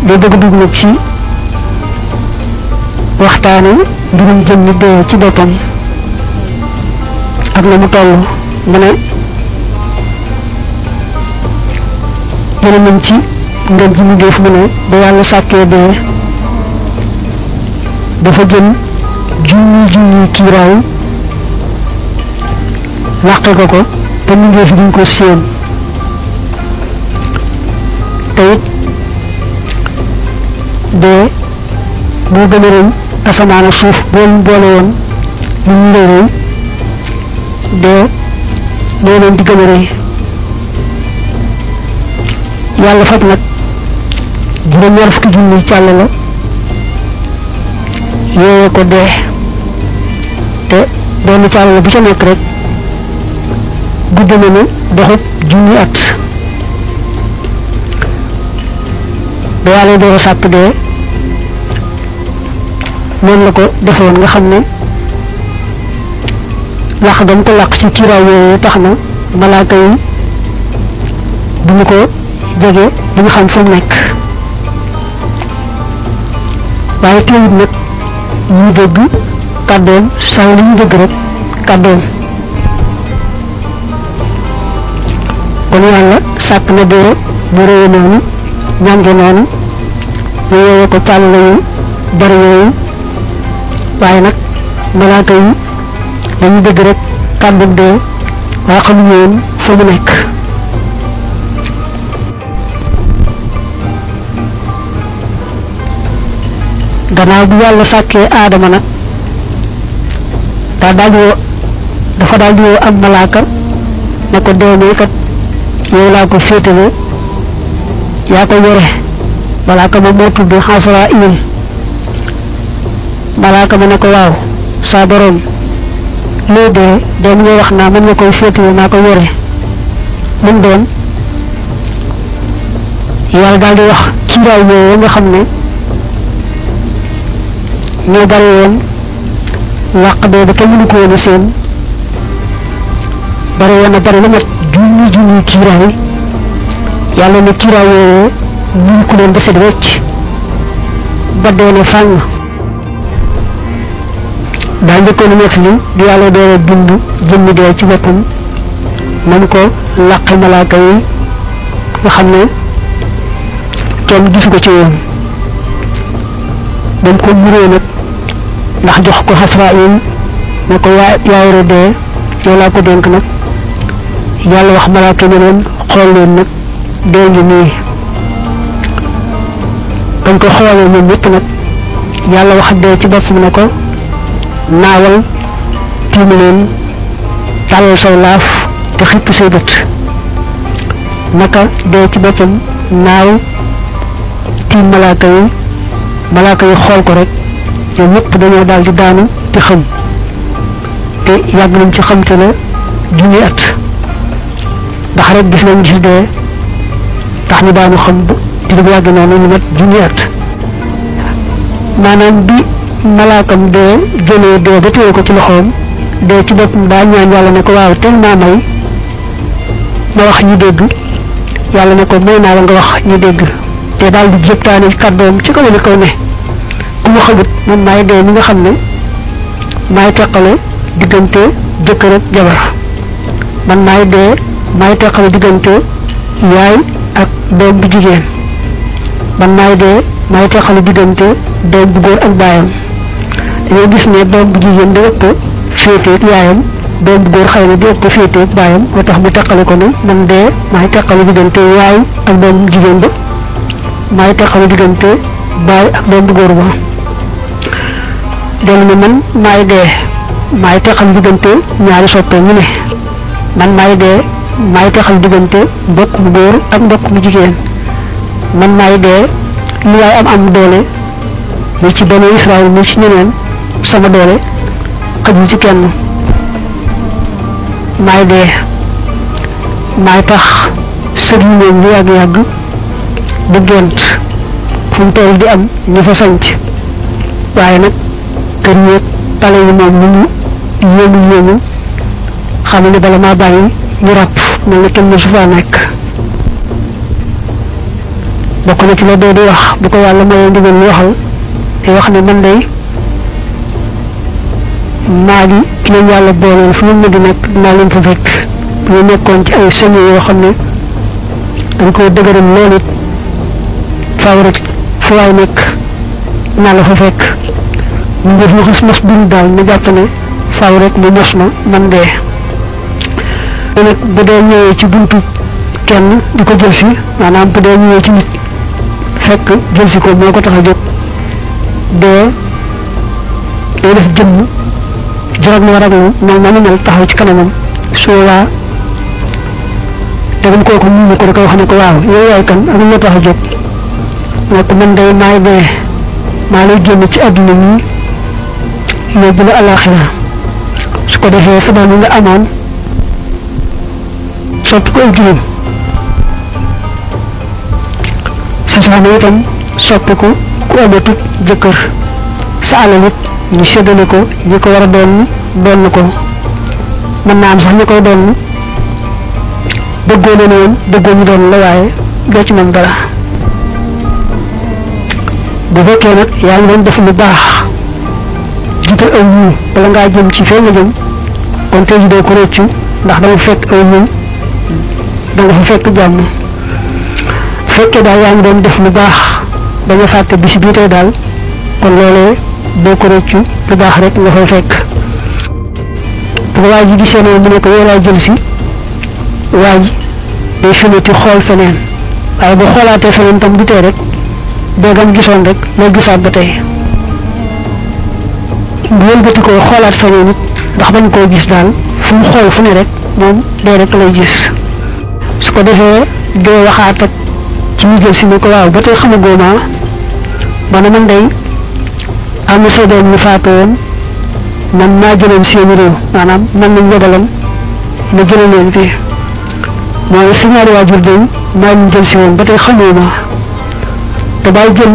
day bëgg dugg nag ci waxtaane mbirum jëmmi dee ci boppam ak na mu toll mu ne jële nañ ci ngeen ji mu def mu ne ba yàlla sàkkee dee dafa jël junni kiiraay làqe ko te mu ngi fi duñ ko séen te it dee moo gën a rëy asamaan ak suuf boole woon lu ñu rëy dee moo leen di gën a rëy yàlla fab nag juróom-ñaar fukki junni càll la yeewee ko dee te benn càll la bu ca nekk rek gudd na ne doxut junni at ba yàlla door a sàkk dee noonu la ko defoon nga xam ne làq gam ko làq ci kiiraay yooyu tax na malaaka yi bu ñu ko jege du ñu xam fu mu nekk waaye teewut nag ñuy dégg kàddoom saa li ñu dégg rek kàddoom kon yàlla sàkk na dee mu réye noonu ñànge noonu ñu yeewee ko càll yu bari yooyu waaye nag malaaka yi dañu dégg rek kàddu dee waaye xamuñu woon fu mu nekk gannaaw bu yàlla sàkkee aadama nag dafa daal di woo am malaaka ne ko deemee kat yow laa ko féetale yaa ko yore malaaka ma moo tudd Asraayil malaaka ma ne ko waaw saa borom loo dee nga wax naa mën nga koy féetale naa ko yore mu doon yàlla daal di wax kiiraay yooyu nga xam ne ñoo bari woon làq dee ba kenn mënu ko woon a seen bari woon na bari la mat junni kiiraay yàlla ne kiiraay yooyu ñu ko leen dese wecc ba dee ne fànn daa njëkkoon nekk li di yàlla dee bind jëmmi dee ci boppam man ko làqi malaaka yi nga xam ne kenn gisu ko ci woon ba mu ko muree nag ndax jox ko Asraayil ne ko yaa yore dee yow laa ko dénk nag yàlla wax malaaka ne leen xool leen nag dee ngi nii bañ ko xoolee ñoom ñëpp nag yàlla wax dee ci boppam ne ko naawal tiim leen tàllal saw laaf te xipp say bët naka dee ci boppam naaw tiim malaaka yi xool ko rek ñoom ñëpp dañoo daal di daanu te xam te yàgg nañ ci xamte la junni at ndax rek gis nañ gis dee tax ñu daanu xam te du yàgg noonu ñu mat junni at maanaam bi malaakam dee jëlee dee ba téye ko ci loxoom dee ci boppam daa ñaan yàlla ne ko waaw teel naa may ma wax ñu dégg yàlla ne ko may naa la nga wax ñu dégg te daal di jëptaane kàddoom ci kaw ne kaw ne ku mu xamut man maay dee mi nga xam ne maay teqale diggante jëkkër ak jabar man maay dee maay teqale diggante yaay ak doom bu jigéen man maay dee maay teqale diggante doom bu góor ak baayam dañoo gis ne doom bu jigéen da ëpp féeteeg yaayam doom bu góor xëy na di ëpp féeteeg baayam moo tax mu teqale ko ne man dee maay teqale diggante yaay ak doom bu jigéen ba maay teqale diggante baay ak doom bu góor ba dellu ne man maay dee maay teqal diggante ñaari soppe ñu ne man maay dee maay teqal diggante mbokk mu góor ak mbokk mu jigéen man maay dee lu waay am doole mu ci banu Israël mu ci ñeneen sama doole xajul ci kenn maay dee maay tax sëg yi moom lu yàgg-yàgg bu gént fu mu toll di am ñu fa sanc waaye nag kër yeeg pale yi moom lu ñu yéemu xam ne bala maa bàyyi ñu ràpp mel ne kenn mësu faa nekk bokk na ci la dee di wax bu ko yàlla mayee ndigal lu waxal te wax ne man day maa ngi ki leen yàlla booleel fu mu di nekk dinaa leen fa fekk bu ñu nekkoon ci ay sëñ yoo xam ne dañ koo dëgëral loolu it faaw rek fu waay nekk naa la fa fekk mu def lu xas mos dund daal na jàpp ne faaw rek mu mos ma man dee nag bu dee ñëwee ci buntu kenn di ko jël si maanaam bu dee ñëwee ci nit fekk jël si ko moo ko tax a jóg dee day def jëmm juróom na raglu moom ma ñu mel taxaw ci kanamam su boobaa te buñ kooku mu ko da koy wax ne ko waaw yow yaay kan ak lu tax a jóg ne ko man day maay dee maa lay génn ci àdduna mi yóbbu la alaxira su ko defee sa doom yi nga amoon soppi ko ay juróom sa soxna itam soppi ko ku amatut jëkkër sa alal it ñu séddale ko ñi ko war a doon ko mën naa am sax ñu koy doon bëggoo leen woon bëggoo ñu doon la waaye doo ci mën dara bu fekkee nag yaa ngi doon def lu baax jiital aw yiw bala ngaa jëm ci fee nga jëm kon tey ji doo ko rëccu ndax danga fekk aw yiw danga fa fekk jàmm fekkee daal yaa ngi doon def lu baax dañu fàtte bis bii tey daal kon loolee boo ko rëccu lu baax rek nga fay fekk bu ko waa ji gisee ne mu ne ko yow laa jël si waa ji day finati xool feneen waaye bu xoolaatee feneen tam du tee rek déggam gisoon rek loo gisaat ba tey bu wëlbati ko xoolaat feneen it ndax bañ koo gis daal fu mu xool fu ne rek moom dee rek lay gis su ko defee dee waxaat ak ci ñu jël si ne ko waaw ba tey xamagoo ma ne man day am na say doom ñu faatu woon man maa jëloon seeni réew maanaam man lañ yebaloon ma jëlee leen fii mooy sa ñaari waajur day maa leen jël si woon ba tey xamoo ma te daal jël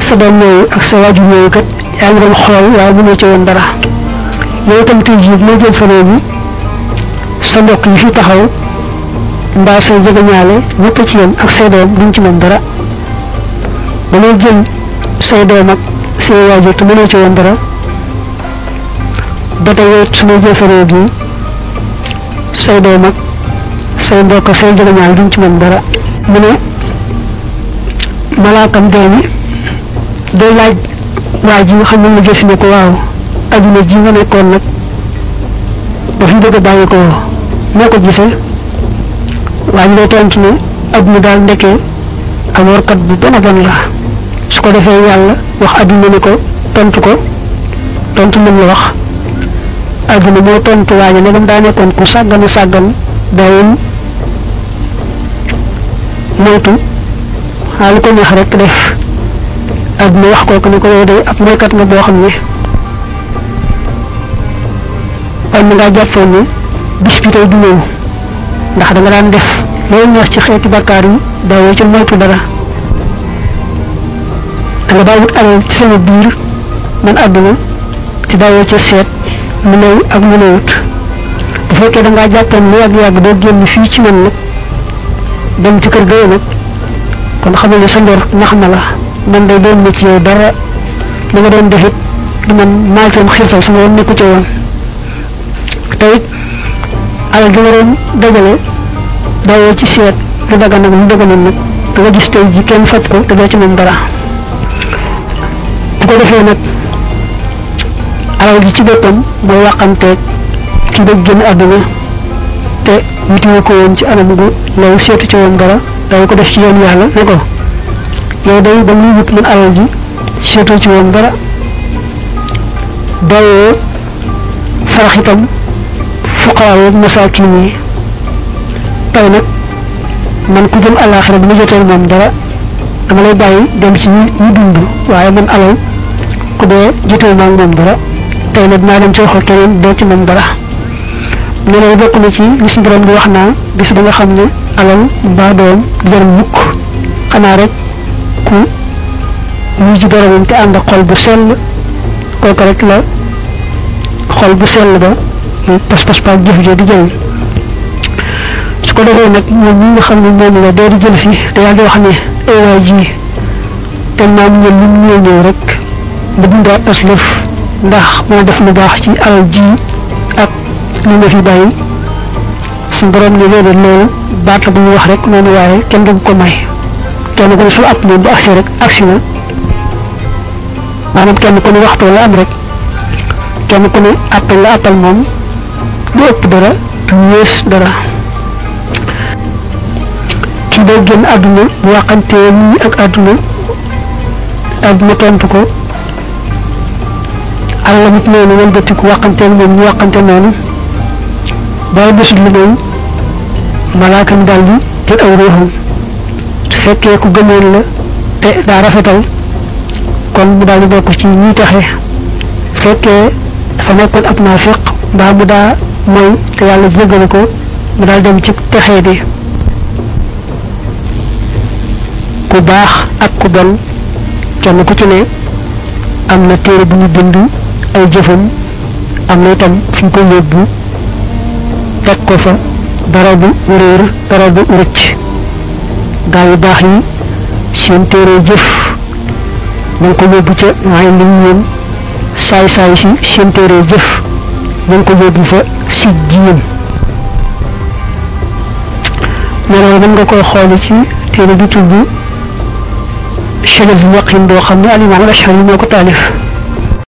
sa doom yooyu ak sa waajur yooyu kat yaa ngi doon xool waaye mënoo ci woon dara yow itam tey jii moo jël sa réew mi sa mbokk yi fi taxaw mbaa say jegeñaale ñëpp ci yem ak say doom duñ ci mën dara ba lay jël say doom ak say waajur te mënoo ci woon dara ba tey yow su ma jël sa réew gi say doom ak say mbokk say jegeñaale duñ ci mën dara mu ne malaakam dee mi day laaj waa ji nga xam ne la gis ne ko waaw adduna ji nga nekkoon nag ba fi bëgg a bàyyi ko moo ko gisee waa ji day tontu ne adduna daal ndekkee ak warkat bu bon a bon la su ko defee yàlla wax adduna ne ko tontu mën la wax adduna moo tontu waa ji ne dam daa nekkoon ku sàggan daawul moytu xaa lu ko neex rek def adduna wax kooku ne ko yow day ab moykat nga boo xam ne kon ngaa jàppoon ne bis bi tey du ñëw ndax da nga daan def loolu neex ci xeeti bakkaar yi daawoo ci moytu dara da nga daa wut alal ci sama biir man adduna ci daawoo ca seet mu néew ak mu néewut bu fekkee da ngaa jàppoon lu yàgg-yàgg doo génn fii ci man nag dem ci kër ga nag kon xamal ne sa ndor nax na la man day doon na ci yow dara li nga doon def it du man maa ci xiirtal sama yoon nekku ci woon te it alal gi nga doon dajale daawoo ci seet lu dagan nag lu daganoon nag da nga gis tey ji kenn faj ko te doo ci moom dara bu ko defee nag alal gi ci boppam mooy waxanteeg ki bëgg génn àdduna te wutiwu ko woon ci anam gu law seetu ci woon dara day ko def ci yoon yàlla ne ko yow day ba muy wut man alal ji seetu ci woon dara dawoo sarax itam fuqaraaw masaakin yi tey nag man ku jëm àllaaxira bu ma jotee moom dara dama lay bàyyi dem ci ñi dund waaye man alal ku dee jotee maa moom dara tey nag naa dem ci waxal keneen doo ci moom dara ne lay bokk na ci li suñu borom di wax naa bis ba nga xam ne alal mbaa doom jar mukk xanaa rek ku wuy ji boromam te ànd ak xol bu sell kooku rek la xol bu sell ba pas-pas pa jëf jo di jël su ko defee nag ñoom ñi nga xam ne moom la dee di jël si te yàlla di wax ne ay waay ji te naan ñëw lu ñëw rek ba dundaat aslëf ndax moo def lu baax ci alal ji ak li nga fi bàyyi suñu borom ne léegi loolu baat la bu ñu wax rek noonu waaye kenn du ko may kenn ku ne su at moom bu agsi rek agsi na maanaam kenn ku ne waxtu la am rek kenn ku ne appel la appel moom du ëpp dara du yées dara kii day génn àdduna bu waxantee nii ak àdduna tontu ko àlla nit noonu wëlbatiku waxanteeg moom ñu waxante noonu dara desul lu moom malaaka mi daal di jël aw ruuxam su fekkee ku gëmoon la te daa rafetal kon mu daal di bokk ci ñi taxe fekkee dafa nekkoon ab naafiq mbaa mu daa mooy te yàlla jéggal ko mu daal dem ci texee di ku baax ak ku bon kenn ku ci ne am na téere bu ñu bind ay jëfam am na itam fi ñu ko yóbbu teg ko fa dara bu réer dara bu rëcc gaa yu baax yi seen téere jëf ñu ngi ko yóbbu ca ay liñ yéen saay-saay si seen téere jëf ñu ngi ko yóbbu fa si jiin loolu mën nga koy xooli ci téere bi tudd Shajaratul Yaqin boo xam ne al-Imaam al-Ash'ari moo ko taalif